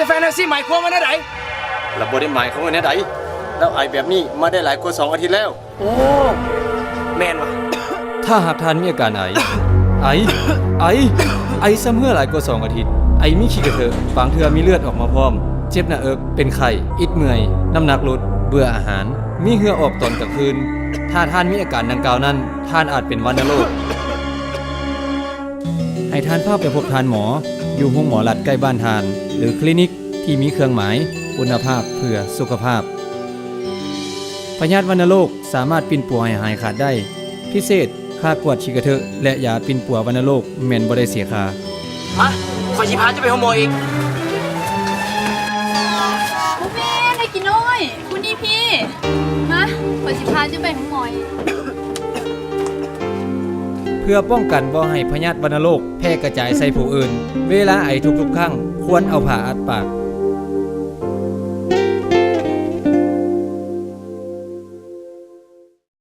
ແຟນແນວຊີ້ໝາຍຄວາມວ່າແນວໃດ? ລະບໍ່ໄດ້ໝາຍຄວາມວ່າແນວໃດ. ລາວໄອແບບນີ້ມາໄດ້ຫຼາຍກວ່າສອງອາທິດແລ້ວ. ໂອ້ ແມ່ນວ່າ. ຖ້າຫາກທ່ານມີອາການໄອ, ໄອ, ໄອ, ໄອຊຳເຮື້ອຫຼາຍກວ່າສອງອາທິດ, ໄອມີຂີ້ກະເທີະ, ບາງເທື່ອມີເລືອດອອກມາພ້ອມ, ເຈັບໜ້າເອິກ, ເປັນໄຂ້, ອິດເມື່ອຍ, ນ້ຳໜັກຫຼຸດ, ເບື່ອອາຫານ, ມີເຫື່ອອອກຕອນກາງຄືນ, ຖ້າທ່ານມີອາການດັ່ງກ່າວນັ້ນ, ທ່ານອາດເປັນວັນນະໂລກ. ໃຫ້ທ່ານພາໄປພົບທ່ານໝໍ ຢູ່ໂຮງໝໍລັດໃກ້ບ້ານທ່ານ ຫຼື ຄລີນິກທີ່ມີເຄື່ອງໝາຍຄຸນນະພາບເພື່ອສຸຂະພາບ. ພະຍາດວັນນະໂລກສາມາດປິ່ນປົວໃຫ້ຫາຍຂາດໄດ້. ພິເສດ, ຄ່າກວດຂີ້ກະເທີະ ແລະ ຢາປິ່ນປົວວັນນະໂລກແມ່ນບໍ່ໄດ້ເສຍຄ່າ. ມາ, ຂ້ອຍຊິພາເຈົ້າໄປໂຮງໝໍເອງ. ບໍ່ແມ່ນ, ໄອ້ກີນ້ອຍ, ຜູ້ນີ້ພີ້. ມາ, ຂ້ອຍຊິພາເຈົ້າໄປໂຮງໝໍເອງ. ເພື່ອປ້ອງກັນບໍ່ໃຫ້ພະຍາດວັນນະໂລກແຜ່ກະຈາຍໃສ່ຜູ້ອື່ນ, ເວລາໄອທຸກໆຄັ້ງ ຄວນເອົາຜ້າອັດປາກ